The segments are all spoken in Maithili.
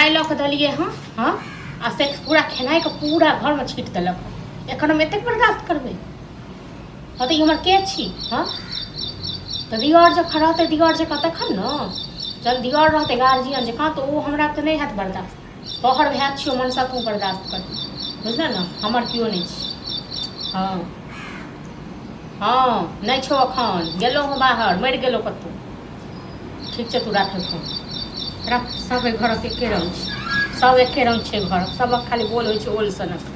खेनाइ लऽ कऽ देलियै हँ हँ आ से पूरा खेनाइके पूरा घरमे छीट देलक हँ एखन हम एतेक बर्दाश्त करबै हँ तऽ ई हमर के छी हँ तऽ दिअर जखन रहतै दिअर जकाँ तखन ने जहन दिअर रहतै गार्जियन जकाँ तऽ ओ हमरा तऽ नहि हैत बर्दाश्त तोहर भाय छियौ मनसा तू बर्दाश्त कर बुझले ने हमर केओ नहि छी हँ हँ नहि छौ एखन गेलहुँ हँ बाहर मरि गेलहुँ कतहु ठीक छै तू राखै फोन रख। सब एहि घरक एके रंग छै, सब एके रंग छै घरक, सबक खाली बोल होइ छै ओल सनक।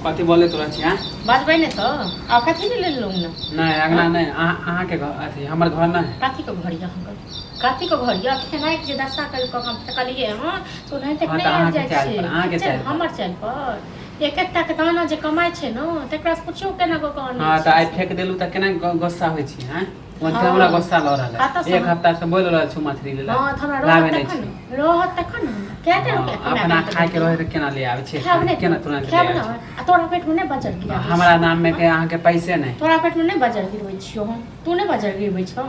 कथी बोलैत रहै छी आँय? बाजबै नहि तऽ आब कथी ले लेलहुँ ने? नहि अङ्गना नहि, अहाँके घर अथी हमर घर नहि। कथीके घर यऽ अहाँके? कथीके घर यऽ? खेनाइके जे दशा करि कऽ हम फेकलियै हँ से ओनाहिते हँ नहि तऽ आबि अहाँके जाइ चालि छै। पर, अहाँके ठीक छै ने चालि पर। हमर चालि पर एक एकटाके दाना जे कमाइ छै ने तकरासँ पुछियौ केना कऽ कऽ आनै हँ तऽ छै आइ से। फेक देलहुँ तऽ केना गुस्सा होइ छी आँय? ओते हमरा हँ गुस्सा लऽ रहल कतऽ है से एक हम हफ्ता से बोल रहल છું मछली ले हँ तऽ हमरा लाबे रहत नहि तखन छी। ने, रहत तखन ने हमरा कएटा हँ रुपया कमा अपना कऽ खाय के देलियै रहे तऽ केना ले आबै छै खायब नहि केना तऽ तुरंत ले खायब आबै ने छै? आ तोरा पेटमे नहि बजर गिराबै हमरा छियौ नाम में हँ के अहाँके पैसे नहि। तोरा पेटमे नहि बजर गिरबै छियौ हम, तू नहि बजर गिरबै छौ?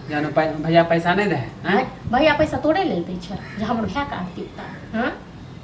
जानू भैया पैसा नहि दे है हैं? भैया पैसा तोरे लेल दै छै जे हमर भायके आरती उतार। हँ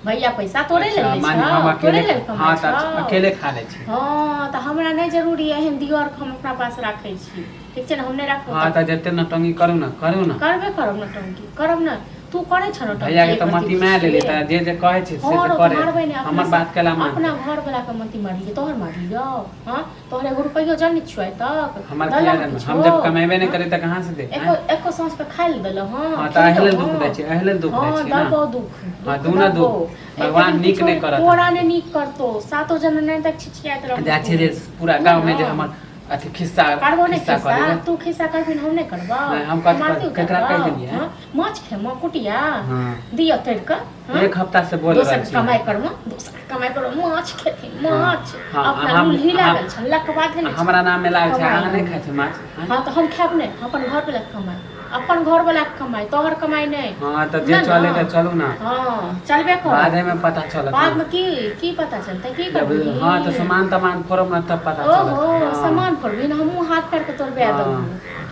भैया पैसा तोरे लेल अच्छा दै माने छौ, हम तोरे अकेले लेल कमाइ हँ तऽ छौ। अकेले खा लै छी। हँ तऽ हमरा नहि जरूरी एहन दिअरके हम अपना पास राखै छी, ठीक छै ने? हम नहि राखब। हँ तऽ जते नौटंकी करू ने, करू ने। करबे करब नौटंकी, करब ने। तू करै छ नौटंकी? भैया के एक तऽ रत्ती मती मारि लेली बुझिए तऽ जे जे कहै छै से हँ से रौ तऽ करे मारबै नहि अपना हमर बात केला अपना मानतै? घर वाला के मती मारलियै, तोहर मारलियौ? हँ तोहर एगो रुपैयो जानै छियौ आइ तक हमर किया देलहुँ जान किछो? हम जब कमेबे नहि हँ करी तऽ कहाँ से दे एको आँय? एको साँझ के खाय लए देलहुँ? हँ हँ तऽ एहि खेलियौ? लेल दुःख दै हँ छी, एहि लेल दुःख दै हँ छी ने। दबो दुःख हँ दुःख दू ने दबो दुःख एते भगवान दिन नीक किछो नहि करत तोरा नहि अहाँके। नीक करतौ, सातो जन्म नहि तक छिछियाइत रहबो जाइ तू छियै जे पूरा बुझल गाँवमे ने। जे हमर अथी खिस्सा करबो नहि खिस्सा खिस्सा करै लए। तू खिस्सा करबिही हम नहि करबौ? नहि हम हम कथी आरती केकरा उतारबौ? कहि देलियै? हँ माछ खेमऽ कुटिया हँ दिअ तोड़ि कऽ? हँ एक हफ्ता से बोल रहल दोसरके छी कमाइ हम। करमऽ, दोसरके कमाइ करमऽ माछ खेथिन हँ माछ हँ अपना हम लुल्ही अहाँ लागल छनि, लकवा धेने हमरा छनि नाममे लागै छै कमाइ अहाँ नहि नाममे। खाइ छी माछ आँय? हँ तऽ हम खायब नहि? अपन घर वलाके कमाइ, अपन घर वलाके कमाइ, तोहर कमाइ नहि। हँ तऽ जे बुझल चले ने। तऽ चलू ने। हँ चलबे करब। बादेमे पता चलत ने। बादमे की की पता चलतै? की जब करबिही? हँ तऽ सामान तमान फोड़ब ने तब पता चलत। ओहो हँ सामान फोड़बिही ने, हमहूँ हाथ पैरके तोड़बा हँ देबौ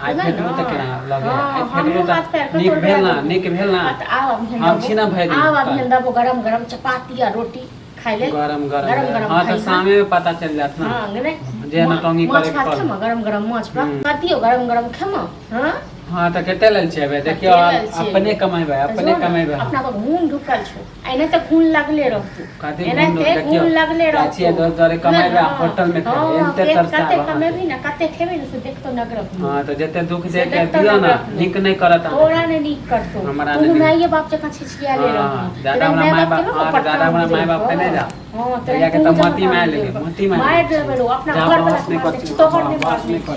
आइ बुझल फेकलहुँ ने। तऽ केना लगे हँ आइ फेकलहुँ हमहूँ तऽ हाथ पैरके नीक तोड़बा भेल ने? देबौ। नीक भेल ने? हँ तऽ आब अभिहन हम देबो छी ने भरि दिन आब काल्हि अभिहन देबो गरम गरम चपाती आ रोटी खाय लेल। गरम गरम गरम गरम हँ तऽ खइहऽ। शामेमे पता चलि जायत ने। हँ नहि जे नौटंकी माछ करैके भात करू। खेमऽ? गरम गरम माछ भात हूँ दियौ गरम गरम खेमऽ? हँ हँ तऽ कते लेल छै? देखियौ कते लेल छै? अपने कमेबै, तऽ अपने जो ने कमेबै हम। अपना पर घून ढुकल छौ, एनाहिते खून लागले रहतौ। कथी घून? एनाहिते देखियौ खून लागले जाइ छियै रहतौ दोस्त जरे बुझल कमेबै ने। आ होटलमे खेबै। हँ एते के तरसाब कते अहाँके। कमेबही ने, कते खेबही ने से देखतो नगरक लोक। हँ तऽ जते दुःख से दे के देखतो दियौ ने नगरक लोक। नीक नहि करत तोरा अहाँके। नहि नीक करतौ। हमरा तू नहि नीक। माइए बाप जकाँ छिछियाले हँ रहबह जादा तेनाही हमरा माय माय बाप बाप केलौ ने हँ तऽ पटका जादा हमरा उगरेड़ माय बाप पे कऽ। नहि जाउ। हँ भैया तेनाही के तू तऽ जकाँ मती मारि उगरेड़ लेलियै, कऽ मती मारि मारि लेने देबै छी। रौ अपना जा घर बहस वला के नहि मारने करै छी छी तोहर हम नहि बहस मारने नहि छी। करै।